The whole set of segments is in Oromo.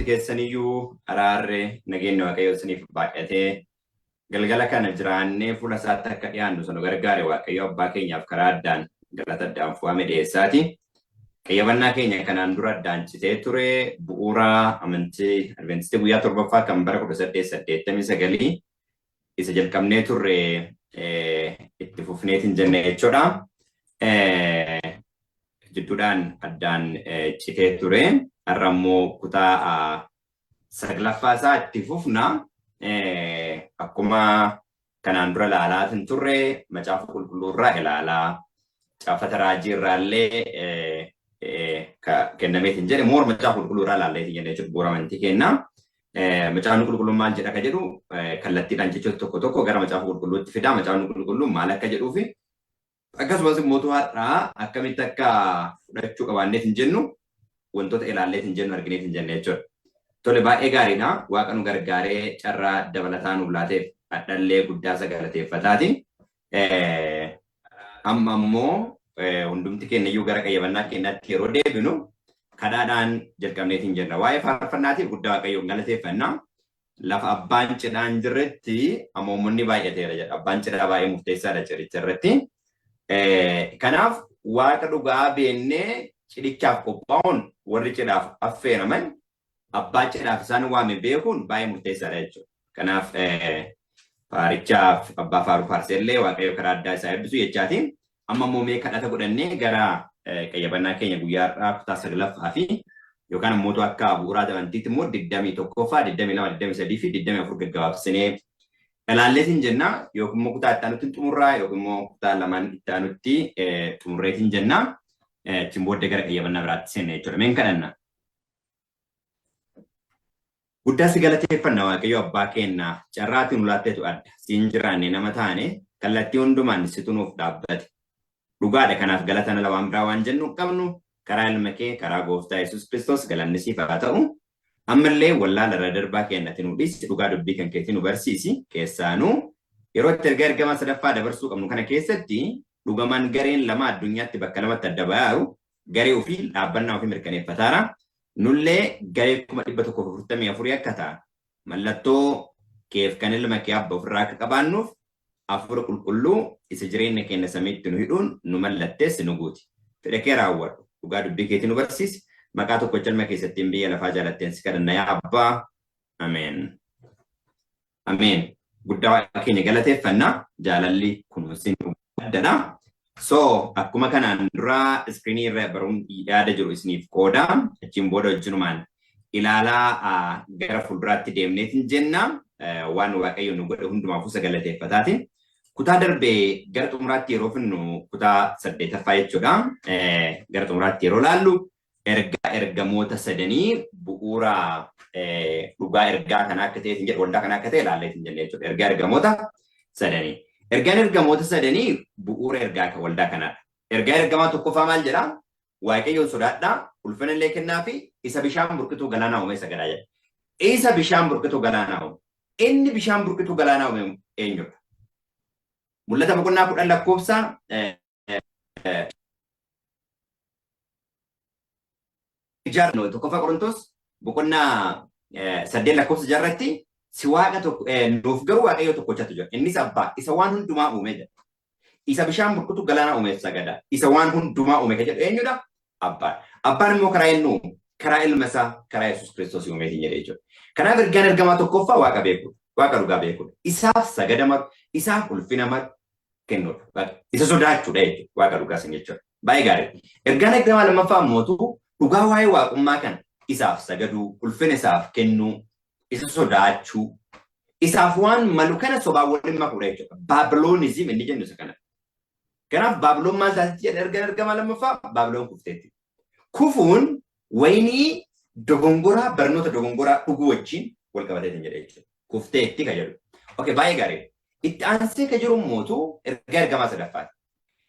Keessaniyyuu araarri nageenyi Waaqayyoo isiniif baay'atee galgala kana jiraannee fuula isaatti akka dhiyaannu sana gargaare Waaqayyo abbaa keenyaaf karaa addaan galata addaan fu'ame dhiyeessaati. Qayyabannaa keenya kanaan dura addaan citee ture bu'uura amantii Adventistii guyyaa torbaffaa kan bara 1889 isa jalqabnee turre itti fufneetiin jenne jechuudha. Jidduudhaan addaan citee ture. Har'a immoo kutaa saglaffaa isaa itti fufna. Akkuma kanaan dura ilaalaa turre Macaafa Qulqulluu irraa ilaalaa, Caaffata Raajii irraa illee kennameetiin jedhe moora Macaafa Qulqulluu irraa ilaalleetiin jenne jechuudha bu'uura amantii keenna. Macaafni Qulqulluun maal jedha ka jedhu kallattiidhaan jechoota tokko tokko gara Macaafa Qulqulluutti fida. Macaafni Qulqulluun maal akka jedhuu fi akkasumas immoo har'aa akkamitti akka fudhachuu qabaanneet hin jennu wantoota ilaalleet hin jennu argineet hin jenne jechuudha. Tole, baay'ee gaariidha. Waaqa nu gargaaree carraa dabalataa nuuf laateef hadhallee guddaa isa galateeffataati. Amma immoo hundumti keenya iyyuu gara qayyabannaa keenyaatti yeroo deebinu kadhaadhaan jalqabneetiin jenna. Waa'ee faarfannaatiif guddaa Waaqayyoon galateeffanna. Lafa abbaan cidhaa hin jirretti amoomonni baay'ateera jedha. Abbaan cidhaa baay'ee murteessaadha cidhicha irratti. Kanaaf Waaqa dhugaa beennee cidhichaaf qophaa'uun, warri cidhaaf affeeraman abbaa cidhaaf isaan waame beekuun baay'ee murteessaadha jechuudha. Kanaaf faarichaaf abbaa faaruu faarseellee Waaqayyo karaa addaa isaa eebbisu jechaatiin, amma immoo mee kadhata godhannee gara qayyabannaa keenya guyyaa har'aa kutaa saglaffaa fi yookaan immoo akka bu'uuraa amantiitti immoo 21ffaa, 22, 23 fi 24 gaggabaabsinee ilaalleetiin jenna, yookiin immoo kutaa itti aanutti xumurraa yookiin immoo kutaa lamaan itti aanutti xumurreetiin jenna. Achiin booddee gara qayyabannaa biraatti seenna jechuudha. Meen kadhanna. Guddaa si galateeffanna, Waaqayyo abbaa keenya, carraatiin nu laatteetu adda. Siin jiraanne nama taane, kallattii hundumaan situ nuuf dhaabbate. Dhugaadha, kanaaf galata ala waan biraa waan jennu hin qabnu. Karaa ilma kee, karaa gooftaa Yesuus Kiristoos galanni siif haa ta'u. Ammallee wallaala irra darbaa keenyatti nu dhiisi, dhugaa dubbii kan keetii nu barsiisi. Keessaanuu yeroo itti ergaa ergamaa sadaffaa dabarsuu qabnu kana keessatti, dhugamaan gareen lama addunyaatti bakka lamatti adda ba'aaru, garee ofii dhaabbannaa ofii mirkaneeffataara. Nullee garee 144,000 akka ta'an, mallattoo keef kan ilma kee abba ofirraa akka qabaannuuf, Hafuura Qulqulluu isa jireenya keenya samiitti nu hidhuun nu mallatteessi nu guuti. Fedha kee raawwadhu. Dhugaa dubbii keetii nu barsiisi. Maqaa tokkocha ilma keessattiin biyya lafaa jaalatteen si kadhanna, yaa abbaa. Ameen. Ameen. Guddaa Waaqa keenya galateeffanna. Jaalalli kunuunsi nu addadha. So akkuma kanaan dura iskiriinii irra baruun yaada jiru isiniif qooda. Achiin booda wajjinumaan ilaalaa gara fuulduraatti deemneetiin jenna. Waan Waaqayyo nu godhe hundumaafuu isa galateeffataati. Kutaa darbee gara xumuraatti yeroo finnu, kutaa saddeetaffaa jechuudha. Gara xumuraatti yeroo laallu, ergaa ergamoota sadanii bu'uura dhugaa ergaa kana akka ta'e jedhu, waldaa kana akka ta'e ilaalleetiin jenne jechuudha. Ergaa ergamoota sadanii. Ergaan ergamoota sadanii bu'uura ergaa waldaa kanaadha. Ergaa ergamaa tokkoffaa maal jedhaa? "Waaqayyoon sodaadhaa, ulfina illee kennaa fi isa bishaan burqituu galaanaa uume sagadaa" jedha. Isa bishaan burqituu galaanaa uume. Inni bishaan burqituu galaanaa uume eenyudha? Mul'ata boqonnaa 10 lakkoofsa 6, 1ffaa Qorontos boqonnaa 8 lakkoofsa 6rratti, si Waaqa tokko, nuuf garuu Waaqayyo tokkochatu jira. Innis abbaa isa waan hundumaa uume jedha. Isa bishaan burkutu galaana uumeef sagada. Isa waan hundumaa uume kan jedhu eenyudha? Abbaan. Abbaan immoo karaa eenyu uume? Karaa ilma isaa, karaa Yesuus Kiristoos uumeetiin jedhe jechuudha. Kanaaf ergaan ergamaa tokkoffaa Waaqa beekuudha. Waaqa dhugaa beekuudha. Isaaf sagada malu, isaaf ulfina malu kennuudha. Isa sodaachuudha jechuudha. Waaqa dhugaa san jechuudha. Baay'ee gaarii. Ergaan ergamaa lammaffaa immoo dhugaa waa'ee waaqummaa kana isaaf sagaduu, ulfina isaaf kennuu, isa sodaachuu, isaaf waan malu kana sobaan waliin makuudha jechuudha. Baabiloonism inni jennu isa kana. Kanaaf Baabiloon maal taasisti jedha ergaan ergamaa lammaffaa? Baabiloon kufteetti. Kufuun wayinii dogongoraa, barnoota dogongoraa dhuguu wajjin wal qabateetiin jedha jechuudha. Kufteetti kan jedhu. Okay, baay'ee gaarii. Itti aansee kan jiru mootu ergaa ergamaa sadaffaati.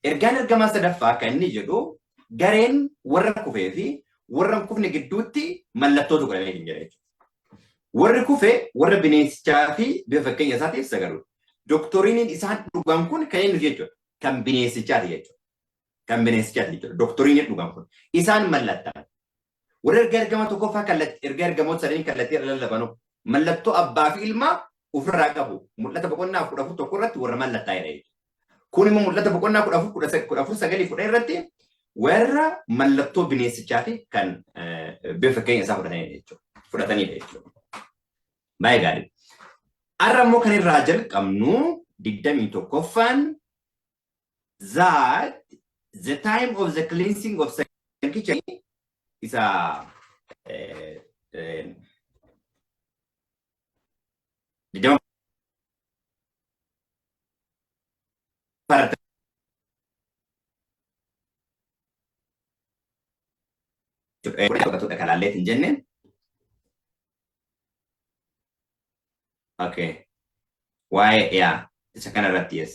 Ergaan ergamaa sadaffaa kan inni jedhu, gareen warra kufee fi warra hin kufne gidduutti mallattootu godhamee hin jedha jechuudha. Warri kufe warra bineensichaa fi bifa fakkeenya isaatiif sagadudha. Doktoriiniin isaan dhugan kun kan eenyuti jechuudha? Kan bineensichaati jechuudha. Kan bineensichaati jechuudha. Doktoriiniin dhugan kun. Isaan mallattaan. Warra ergaa ergama tokkoffaa kallattii ergaa ergamoota sadanii kallattii irra lallabanu mallattoo abbaa fi ilmaa ofirraa qabu. Mul'ata boqonnaa 14:1 irratti warra mallattaa'edha jechuudha. Kun immoo Mul'ata boqonnaa 14:9 irratti warra mallattoo bineensichaa fi kan bifa fakkeenya isaa fudhatanidha jechuudha. Fudhatanidha jechuudha. Baay'ee gaarii. Har'a immoo kan irraa jalqabnu 21ffaan, that the time of the cleansing of sanctuary, isa 20 jechuudha. Kalaalleet hin jenne. Okay. Waa'ee yaa isa kana irratti, yes.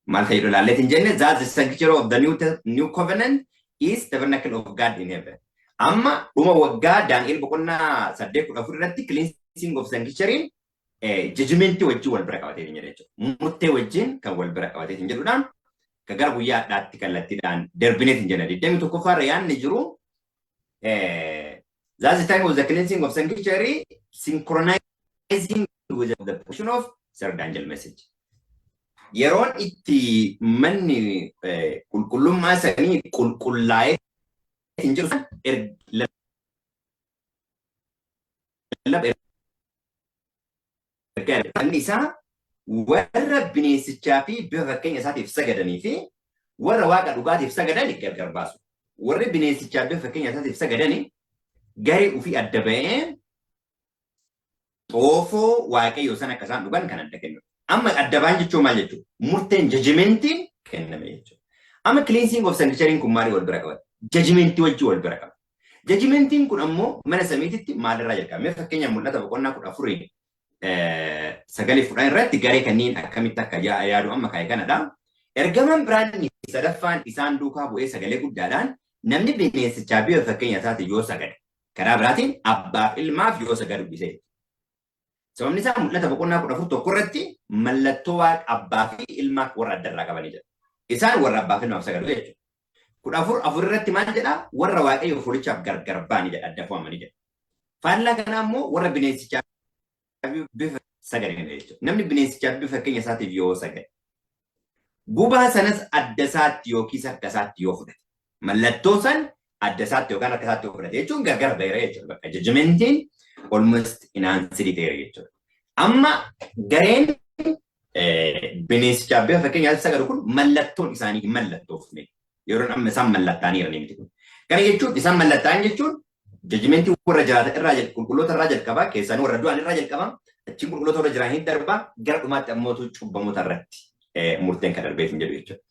Maal kan jedhu ilaalleet hin jenne, that the sanctuary of the new covenant is tabernacle of God in heaven. Amma dhuma waggaa Daani'el boqonnaa 8:14 irratti cleansing of sanctuary judgmentii wajjin wal bira qabatee hin jedhu jechuudha. Murtee wajjin kan wal bira qabatee hin jedhudhaan kan gara guyyaa hadhaatti kallattiidhaan darbineet hin jenna. 21ffaa irra yaadni jiru, that's the time of the cleansing of sanctuary synchronizing with the portion of third angel message. Yeroon itti manni qulqullummaa sanii qulqullaa'ee hin jiru lallaba ergaa isaa warra bineensichaa fi bifa fakkeenya isaatiif sagadanii fi warra Waaqa dhugaatiif sagadan gargar baasu. Warri bineensichaa bifa fakkeenya isaatiif sagadanii garee ofii adda ba'ee xoofoo Waaqayyoo sana akka isaan dhugan kan adda kennu. Amma adda ba'an jechuun maal jechuudha? Murteen, judgmentiin kenname jechuudha. Amma cleansing of sanctuary kun maalii wal bira qabata? Judgmentii wajjin wal bira qaba. Judgmentiin kun ammoo mana samiititti maalirraa jalqaba? Mee fakkeenyaaf Mul'ata boqonnaa 14:9-10 irratti garee kanneen akkamitti akka yaadu amma kaa'e kanadha. Ergamaan biraan sadaffaan isaan duukaa bu'ee sagalee guddaadhaan, namni bineensichaa bifa fakkeenya isaatiin yoo sagade, karaa biraatiin abbaaf ilmaaf yoo sagadu dubbisee. Sababni isaa Mul'ata boqonnaa 14:1 irratti mallattoo Waaqa abbaa fi ilmaaf warra adda irraa qabanii jira. Isaan warra abbaaf ilmaaf sagadu jechuudha. 14:4 irratti maal jedhaa? Warra Waaqayyo fuulichaaf gargar ba'anii jedha, adda fo'amanii jedha. Faallaa kanaa immoo warra bineensichaa bifa sagadanidha jechuudha. Namni bineensichaa bifa fakkeenya isaatiif yoo sagade, gubaa sanas adda isaatti yookiis harka isaatti yoo fudhate, mallattoo san adda isaatti yookaan harka isaatti yoo fudhate jechuun gargar ba'eera jechuudha. Bakka judgmentiin almost enhanced ta'eera jechuudha. Amma gareen bineensichaa bifa fakkeenya isaatti sagadu kun mallattoon isaanii hin mallattoofne. Yeroo amma isaan mallattaaniiru miti kun. Kana jechuun, isaan mallattaa'an jechuun, judgmentii warra jiraatan irraa, qulqulloota irraa jalqabaa, keessaan warra du'an irraa jalqabaa, achiin qulqulloota warra jiran hin darbaa, gara dhumaatti ammoo cubbamoota irratti murteen kan darbeef hin jedhu jechuudha.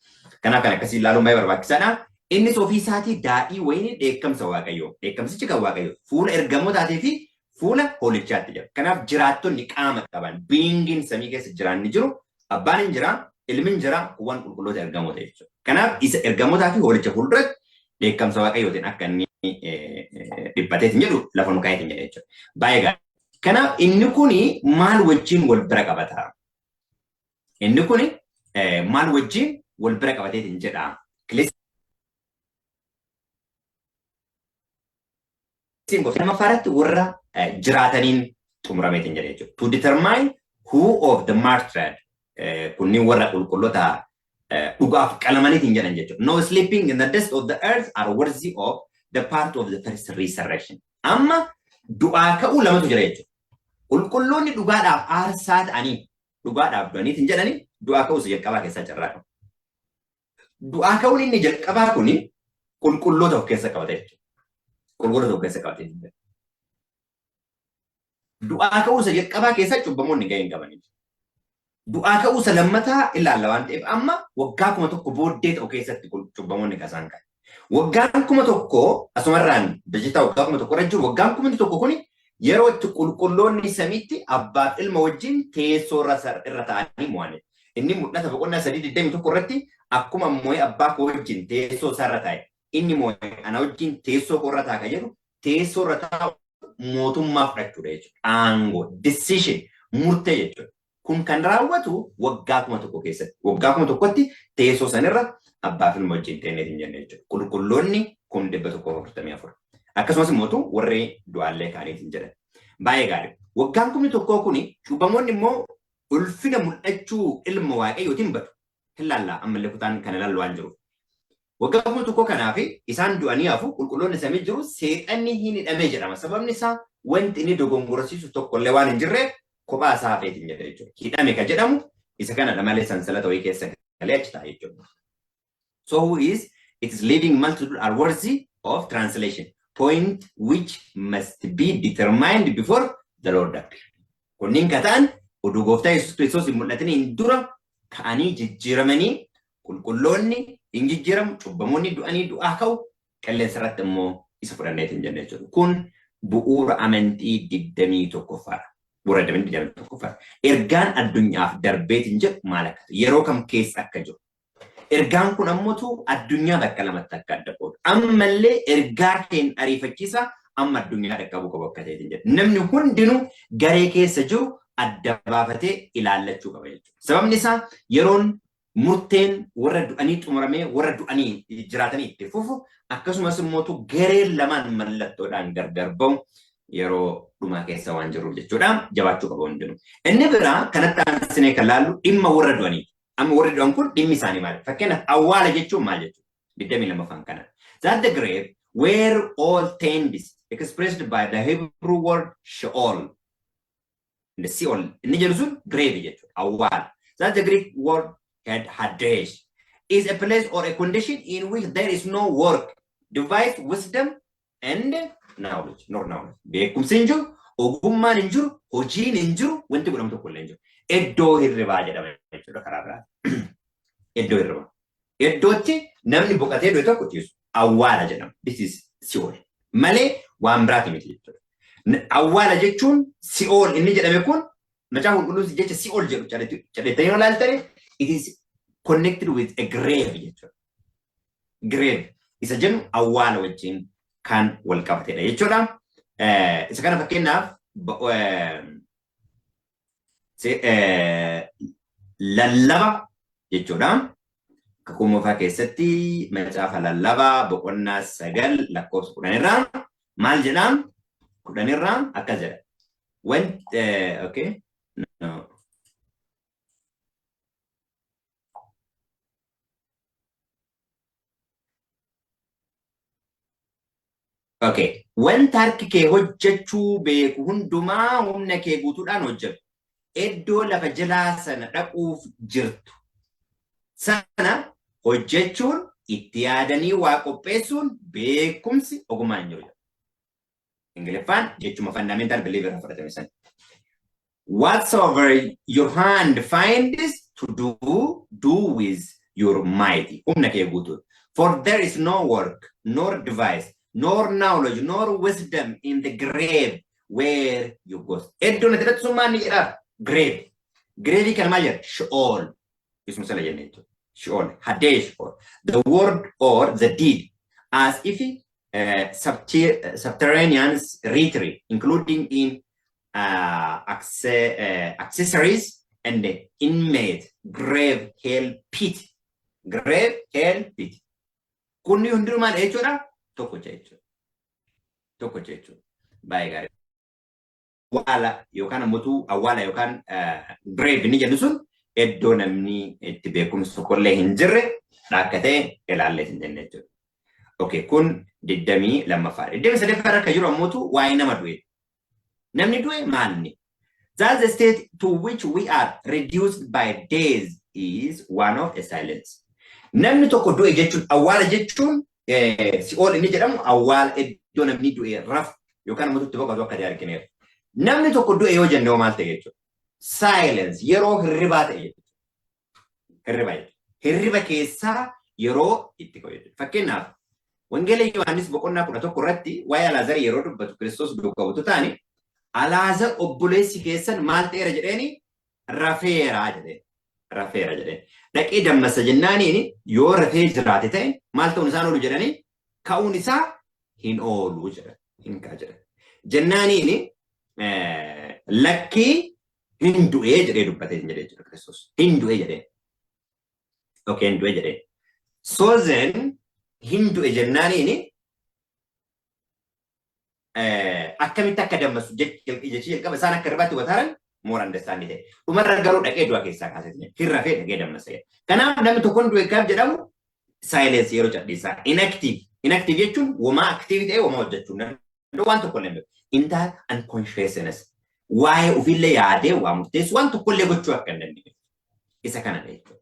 Kanaaf kan akkasii ilaaluun baay'ee barbaachisaadha. Innis ofii isaatii daadhii wayinii dheekkamsa Waaqayyoo. Dheekkamsichi kan Waaqayyoo fuula ergamootaatii fi fuula hoolichaatti jira. Kanaaf jiraattonni qaama qaban beingiin samii keessa jiraanni jiru, abbaan hin jira, ilmi hin jira, kuwwan qulqulloota ergamoota jechuudha. Kanaaf isa ergamootaa fi hoolicha fuulduratti dheekkamsa Waaqayyootiin akka inni dhiphateetiin jedhu lafa nu kaa'eetiin jedha jechuudha. Baay'ee gaarii. Kanaaf inni kuni maal wajjin wal bira qabata? Inni kuni maal wajjin wal bira qabateetiin jedha? Cleansing of lammaffaa irratti warra jiraataniin xumurameetiin jedha jechuudha. To determine who of the martyred, kunniin warra qulqulloota dhugaaf qalamaniitiin jedhan jechuudha. No sleeping in the dust of the earth are worthy of the part of the first resurrection. Amma du'aa ka'uu lamatu jira jechuudha. Qulqulloonni dhugaadhaaf aarsaa ta'anii dhugaadhaaf du'aniitiin jedhanii du'aa ka'uu isa jalqabaa keessaa carraa qabu. Du'aa ka'uun inni jalqabaa kuni qulqulloota of keessa qabata jechuudha. Qulqulloota of keessa qabata jechuudha. Du'aa ka'uu isa jalqabaa keessaa cubbamoonni gahee hin qaban. Du'aa ka'uu isa lammataa ilaalla waan ta'eef, amma waggaa 1000 booddee ta'u keessatti cubbamoonni kasaan ka'e. Waggaan 1000 asumarraan dijitaa waggaa 1000 irra jiru, waggaan 1000 kuni yeroo itti qulqulloonni samiitti abbaaf ilma wajjin teessoo irra ta'anii mo'anidha. Inni Mul'ata boqonnaa 3:21 irratti akkuma moo'ee abbaa koo wajjin teessoo isaarra taa'e, inni moo'ee ana wajjin teessoo koo irra taa'a jedhu, teessoo irra taa'u mootummaa fudhachuudha jechuudha. Aangoo, decision, murtee jechuudha. Kun kan raawwatu waggaa 1000 keessatti. Waggaa 1000tti teessoo sanirra abbaaf ilma wajjin teenneet hin jenne jechuudha. Qulqulloonni 144,000. Akkasumas immoo warri du'aallee ka'aniitiin jedhan. Baay'ee gaarii. Waggaan 1000 kuni cubbamoonni immoo ulfina mul'achuu ilma Waaqayyootiin badu. Hin laallaa ammallee kutaan kana ilaallu waan jiruuf. Waggaa 1000 kanaaf isaan du'anii hafu, qulqulloonni samii jiru, seexanni hin hidhamee jedhama. Sababni isaa wanti inni dogongorsiisu tokkollee waan hin jirreef kophaa isaa hafeetiin jedha jechuudha. Hidhame kan jedhamu isa kanadha malee sansalata wayii keessa galee achi ta'a jechuudha. So who is it is leading multitude are worthy of translation. Point which must be determined before the Lord appear. Kunniin ka ta'an oduu gooftaa Yesuus Kiristoos hin mul'atiniin dura ka'anii jijjiiramanii, qulqulloonni hin jijjiiramu, cubbamoonni du'anii du'aa ka'u, qilleensa irratti immoo isa fudhanneetiin jenne jechuudha. Kun bu'uura amantii 21ffaadha. Bu'uura amantii 21ffaadha. Ergaan addunyaaf darbeetiin jedhu maal akka ta'e, yeroo kam keessa akka jiru. Ergaan kun ammoo addunyaa bakka lamatti akka adda qoodu. Ammallee ergaa keenya ariifachiisa amma addunyaa dhaqqabuu qabu akka ta'eetiin jedha. Namni hundinuu garee keessa jiru adda baafatee ilaallachuu qaba jechuudha. Sababni isaa yeroon murteen warra du'anii xumuramee warra du'anii jiraatanii itti fufu, akkasumas immoo gareen lamaan mallattoodhaan gargar ba'u yeroo dhumaa keessa waan jiruuf jechuudha. Jabaachuu qaba hundinuu. Inni biraa kanatti aansinee kan laallu dhimma warra du'anii. Amma warri du'an kun dhimmi isaanii maali? Fakkeenyaaf awwaala jechuun maal jechuudha? 22ffaan kana. That the grave where all tends expressed by the Hebrew word Sheol. The Sheol inni jedhu sun grave jechuudha. Awwaala. That the Greek word Hades is a place or a condition in which there is no work, device, wisdom and knowledge. Nor knowledge. Beekumsi hin jiru, ogummaan hin jiru, hojiin hin jiru, wanti godhamu tokko illee hin jiru. Iddoo hirribaa jedhama jechuudha karaa biraa. Iddoo hirribaa. Iddootti namni boqotee du'e tokko ciisu. Awwaala jedhama. This is Si'ool. Malee waan biraati miti jechuudha. Awwaala jechuun Si'ool inni jedhame kun, Macaafa Qulqulluus jecha Si'ool jedhu cadhettanii yoo ilaaltani, it is connected with a grave jechuudha. Grave isa jennu awwaala wajjin kan wal qabatedha jechuudha. Isa kana fakkeenyaaf Lallaba jechuudha. Kakuu Moofaa keessatti macaafa Lallabaa boqonnaa 9 lakkoofsa 10 irraa maal jedhaa? 10 irraa akkas jedha. Want, okay. No. Okay. Wanta harki kee hojjechuu beeku hundumaa humna kee guutuudhaan hojjedhu. Iddoo lafa jalaa sana dhaquuf jirtu sana hojjechuun, itti yaadanii waa qopheessuun, beekumsi ogummaa hin jiru. Ingiliffaan jechuma fundamental belief irraa fudhatame sana. Whatsoever your hand finds to do, do with your might. Humna kee guutuun. For there is no work, nor device, nor knowledge, nor wisdom in the grave where you go. Iddoon itti dhaqxu sun maal ni jedhaa? Grave. Grave kana maal jedha? Sheol. Isuma sana jennee jechuudha. Sheol. Hades or the word or the deed as if subterranean retreat, including in accessories and the inmate, grave, hell, pit. Grave, hell, pit. Kunni hundinuu maal jechuudha? Tokkocha jechuudha. Tokkocha jechuudha. Baay'ee gaarii. Awwaala yookaan ammoo awwaala yookaan grave inni jedhu sun iddoo namni itti beekumsi tokkollee hin jirre akka ta'e ilaallee hin jenne jechuudha. Okay, kun 22ffaadha. 23ffaa irra kan jiru ammoo waa'ee nama du'e. Namni du'e maalni? That the state to which we are reduced by death is one of a silence. Namni tokko du'e jechuun, awwaala jechuun, si'ool inni jedhamu awwaala iddoo namni du'e rafu yookaan immoo itti boqotu akka ta'e argineera. Namni tokko du'e yoo jenne hoo maal ta'e jechuudha? Silence, yeroo hirribaa ta'e jechuudha. Hirriba jechuudha. Hirriba keessaa yeroo itti ka'u jechuudha. Fakkeenyaaf Wangeela Yohaannis boqonnaa 11 irratti waa'ee Alaazar yeroo dubbatu Kiristoos duukaa buutu ta'ani, "Alaazar obboleessi keessan maal ta'eera?" jedheeni, "Rafeera" jedheen. "Rafeera" jedheen. Dhaqee dammassa jennaaniin, yoo rafee jiraate ta'e maal ta'uun isaan oolu jedhanii, ka'uun isaa hin oolu jedhan. Hin ka'a jedhan. Jennaaniin lakkii, hin du'ee jedhee dubbatee hin jedhee jechuudha Kiristoos. Hin du'ee jedhee. Okay, hin du'e jedhee. So then hin du'e jennaaniin Akkamitti akka dammasu jechi jalqaba isaan akka irbaatti wataaran more understand ta'e. Dhumarra garuu dhaqee du'a keessaa kaasee hin rafee dhaqee dammasa. Kanaaf namni tokkoon du'e gaaf jedhamu silence, yeroo cadhiisaa, inactive. Inactive jechuun womaa active ta'e womaa hojjechuu danda'u, waan tokko illee entire unconsciousness, waa'ee ofiillee yaadee waa murteessu, waan tokkollee gochuu akka hin dandeenye isa kanadha jechuudha.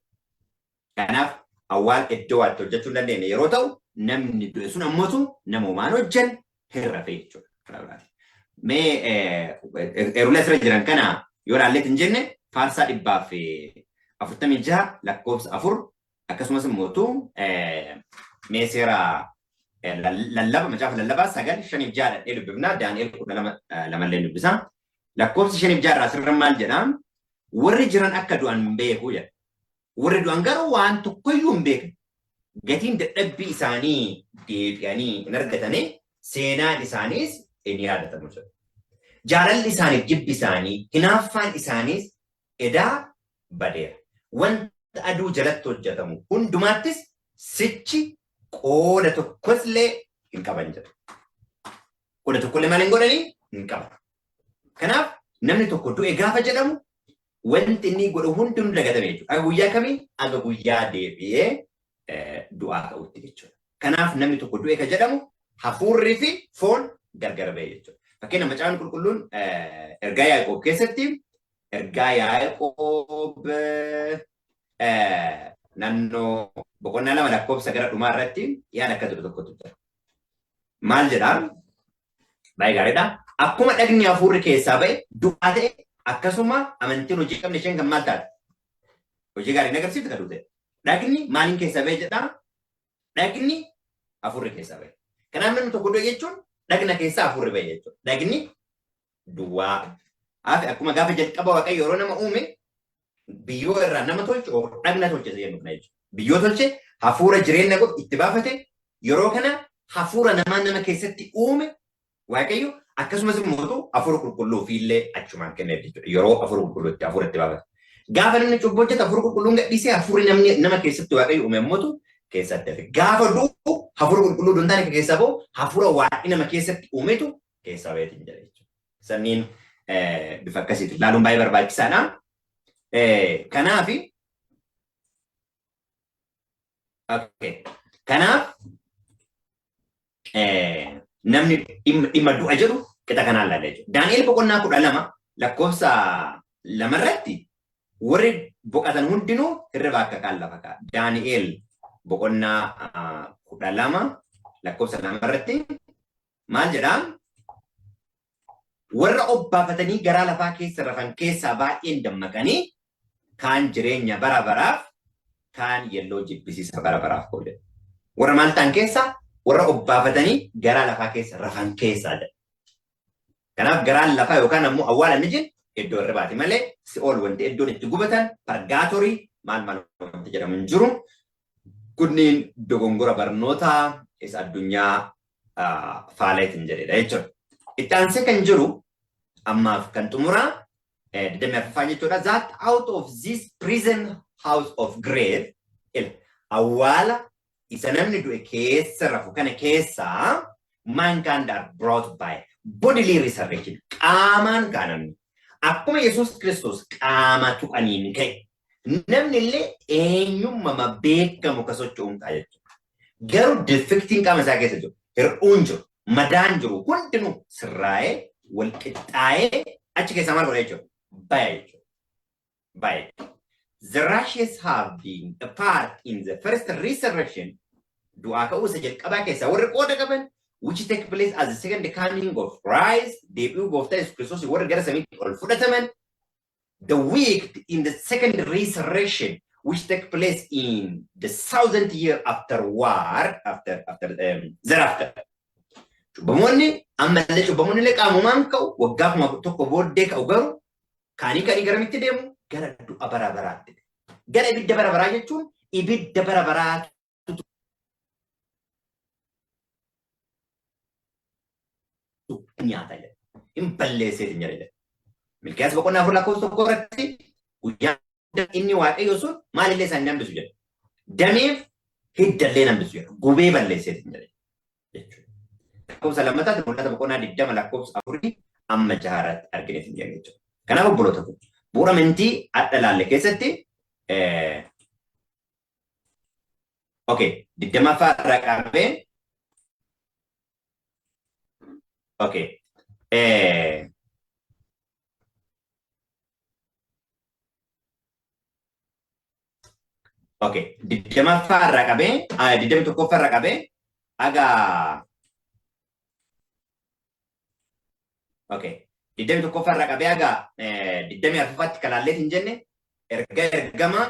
Kanaaf awwaal iddoo waatti hojjechuu hin dandeenye yeroo ta'u, namni du'e sun ammootu nama homaan hojjan hin rafee jechuudha. Mee eerulee asirra jiran kana yoo ilaalleet hin jenne, Faarsaa 146 lakkoofsa 4, akkasumas immoo mee seera Lallaba, Macaafa Lallabaa 9, 5 6 dhadhee dubbifnaa. Daani'el 12 lamallee dubbisa. Lakkoofsi 5 6 irraa asirra maal jedhaa? "Warri jiran akka du'an hin beeku," jedha. "Warri du'an garuu waan tokkoyyuu hin beekan. Gatiin dadhabbii isaanii deebi'anii hin argatanii, seenaan isaaniis hin yaadatamu," jedha. "Jaalalli isaaniif jibbi isaanii, hinaaffaan isaaniis edaa badeera. Wanta aduu jalatti hojjetamu hundumaattis sichi qooda tokkollee hin qaban," jedha. Qooda tokkollee maal hin godhanii? Hin qaban. Kanaaf namni tokko du'e gaafa jedhamu wanti inni godhu hundinuu dagatame jechuudha. Aga guyyaa kamii? Aga guyyaa deebi'ee du'aa ka'utti jechuudha. Kanaaf namni tokko du'e ka jedhamu hafuurrii fi foon gargar ba'e jechuudha. Fakkeenya Macaafni Qulqulluun ergaa Yaaqoob keessatti, ergaa Yaaqoob naannoo boqonnaa 2 lakkoofsa gara dhumaa irratti yaada akka jedhu tokkotu jira. Maal jedhaa? Baay'ee gaariidha. "Akkuma dhagni hafuurri keessaa ba'e du'aa ta'e, akkasuma amantiin hojii qabne isheen kan maal taate? Hojii gaarii hin agarsiiftu kan ta'e. Dhagni maaliin keessaa ba'e?" jedhaa? Dhagni hafuurri keessaa ba'e. Kanaaf namni tokko du'e jechuun dhagna keessaa hafuurri ba'e jechuudha. Dhagni duwwaa. Hafe akkuma gaafa jalqaba Waaqayyo yeroo nama uume biyyoo irraa nama tolche, dhagna tolche jennu kana jechuudha. Biyyoo tolche, hafuura jireenya godhu itti baafate. Yeroo kana hafuura namaa nama keessatti uume Waaqayyo, akkasumas immoo Hafuura Qulqulluu ofiillee achumaan kenneef jechuudha. Yeroo Hafuura Qulqulluu itti hafuura itti baafate. Gaafa namni cubbuu hojjetu Hafuura Qulqulluun gadhiisee, hafuurri namni nama keessatti Waaqayyo uume ammoo keessatti hafe. Gaafa du'u Hafuura Qulqulluu duntaan akka keessaa bahu, hafuura Waaqni nama keessatti uumetu keessaa baheetiin jira jechuudha. Sanniin bifa akkasiitiin ilaaluun baay'ee barbaachisaadha. Kanaaf okay. Kanaaf namni dhimma du'a jedhu qixa kanaan ilaalla jechuudha. Daani'el boqonnaa 12 lakkoofsa 2 irratti warri boqotan hundinuu hirriba akka kaan lafa ka'a. Daani'el boqonnaa 12 lakkoofsa 2 irratti maal jedhaa? "Warra obbaafatanii garaa lafaa keessa rafan keessaa baay'een dammaqanii, kaan jireenya bara baraaf, kaan yelloo jibbisiisa bara baraaf ka'u," jedha. Warra maal ta'an keessaa? Warra obbaafatanii garaa lafaa keessa rafan keessaa jedha. Kanaaf garaan lafaa yookaan ammoo awwaala inni jennu iddoo hirribaati malee si'ool wanti iddoon itti gubatan, purgatory, maal maal wanti jedhamu hin jiru. Kunniin dogongora barnootaa isa addunyaa faaleetiin jedhedha jechuudha. Itti aansee kan jiru ammaaf kan xumuraa 24ffaa jechuudha. "That out of this prison house of grave," awwaala isa namni du'e keessa rafu kana keessaa, "mankind are brought by bodily resurrection," qaamaan kaanamni. Akkuma Yesuus Kiristoos qaama tuqaniin ka'e, namni illee eenyummaa beekamu ka socho'uun ta'a jechuudha. Garuu defectiin qaama isaa keessa jiru, hir'uun jiru, madaan jiru hundinuu sirraa'ee wal qixxaa'ee achi keessaa maal godha jechuudha? Baya jechuudha. Baya. "The righteous have been a part in the first resurrection," du'aa ka'uu isa jalqabaa keessaa warri qooda qaban, "which take place as the second coming of Christ," deebi'uu Gooftaa Yesuus Kiristoos warri gara samiitti ol fudhataman, "the wicked in the second resurrection, which take place in the thousand year afterward, after thereafter." Cubbamoonni ammallee, cubbamoonni illee qaamumaan ka'u, waggaa 1000 booddee ka'u. Garuu kaanii ka'anii garamitti deemu? Gara du'a bara baraatti. Gara ibidda bara baraa jechuun ibidda bara baraatu nyaata jedha. Hin balleesseetiin jedha. Milkiyaas boqonnaa 4 lakkoofsa 1 irratti guyyaa inni Waaqayyo sun maalillee isaan hin hambisu jedha. Dameef hiddallee hin hambisu jedha. Gubee balleesseetiin jedha jechuudha. Lakkoofsa lammataatti Mul'ata boqonnaa 20 lakkoofsa 4 amma jahaarratti argineef hin jenne jechuudha. Kanaaf obboloota koo bu'uura amantii adda laalle keessatti okay 20ffaa irraa qabee okay Okay. 20ffaa irraa qabee, 21ffaa irraa qabee haga Okay. 21ffaa irraa qabee haga 24ffaatti kan laalleet hin jenne erga ergama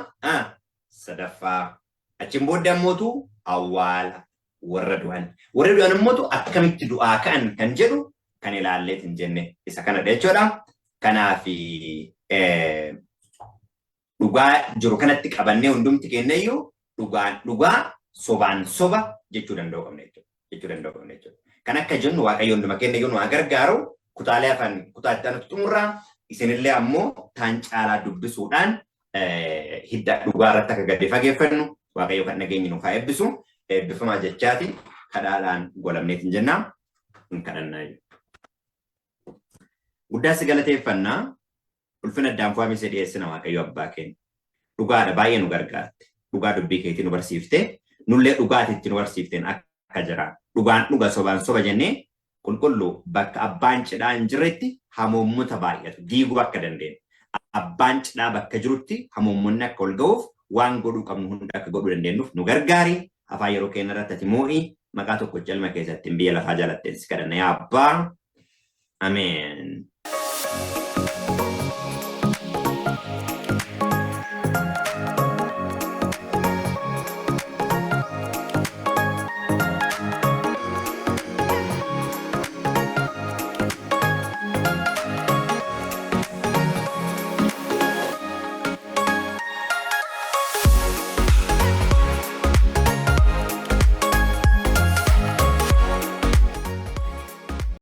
sadaffaa. Achiin booddee ammootu awwaala warra du'an. Warri du'an ammootu akkamitti du'aa ka'an kan jedhu kan ilaalleet hin jenne isa kanadha jechuudha. Kanaaf dhugaa jiru kanatti qabannee hundumti keenya iyyuu dhugaan dhugaa sobaan soba jechuu danda'uu qabna jechuudha. Jechuu danda'uu qabna jechuudha. Kan akka jennu Waaqayyo hunduma keenya iyyuu nu haa gargaaru. Kutaalee hafan kutaa itti aanutti xumurraa isinillee ammoo taan caalaa dubbisuudhaan hidda dhugaa irratti akka gadi fageeffannu Waaqayyo kan dhageenyi nuuf haa eebbisu. Eebbifamaa jechaati kadhaadhaan golamneetiin jennaa hin kadhannaa. Guddaa si galateeffannaa. Ulfina addaan fo'ame si dhiyeessina Waaqayyo abbaa keenya. Dhugaadha baay'ee nu gargaarte. Dhugaa dubbii keetii nu barsiifte. Nullee dhugaati itti nu barsiifteen akka jira. Dhugaan dhuga sobaan soba jennee qulqulluu bakka abbaan cidhaa hin jirretti hamoommota baay'atu diiguu akka dandeenyu. Abbaan cidhaa bakka jirutti hamoommonni akka ol ga'uuf waan godhuu qabnu hunda akka godhuu dandeenyuuf nu gargaari. Afaan yeroo keenya irratti ati moo'i maqaa tokkocha ilma keessatti biyya lafaa jaalatteen si kadhanna yaa abbaa. Ameen.